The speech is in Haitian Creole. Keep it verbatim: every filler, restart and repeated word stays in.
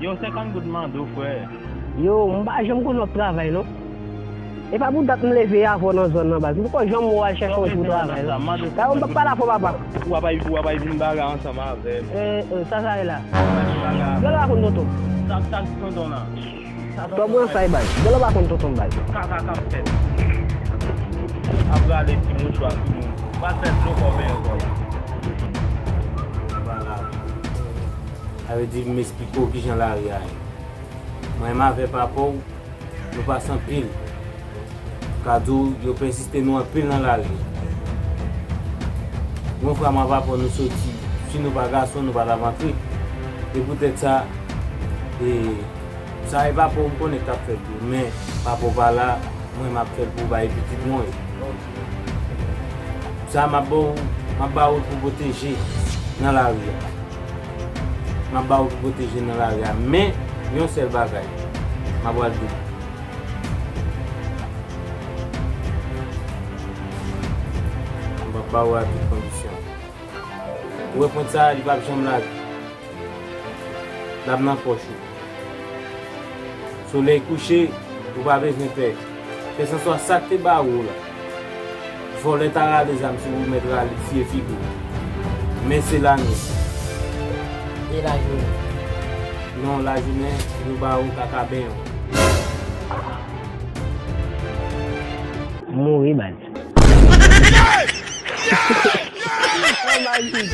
Yo, senkant goud m mande w, frè. Yo, m pa janm konn w ap travay, non. E pa pou dat m leve avè w nan zòn nan, baz. M poko janm wè w al chèche yon jou travay, non. Sa yo, m p ap pale avè w, papa. W ap al, w ap al vin bagay ansanm avè m. E, e, sa sa ye la? W ap al vin bagay avè m. Dòlò pa konn tonton. Sa, sa ki tonton nan? Sa tonton nan. Tòbwen sa e baz. Dòlò pa konn tonton, baz. Kaka k ap fèt. Ap rale ti mouchwa sou moun. W ap fè dlo kò benyen kò la. Sa vle di m esplike w kijan lari a ye. Mwen menm avè papa w, nou pase anpil. Ka di w, yo pèsiste nou anpil nan lari. Yon fwa mwen papa w nou soti, si nou pa gason, nou pa t ap antre. E poutèt sa, e, sa e papa w m konnen k t ap fè l tou. Men, papa w pa la, mwen m ap fè l pou bay pitit mwen yo. Sa m ap ba w, m ap ba w pou pwoteje nan lari a. M ap ba w pou pwoteje nan lari a. Men, yon sèl bagay, m ap pral di w. M ap ba w a tout kondisyon. Ou wè pwent sa a, li p ap janm lage. L ap nan pòch ou. Solèy kouche, ou pa bezwen pè. Kèlkanswa sa k te ba ou la. Vòlè ta rale zam sou ou, mèt rale tiye figi w. Men se lanwit. E lajounen? Non, lajounen, nou ba ou kaka benyen w. Mouri, baz. Oh my God.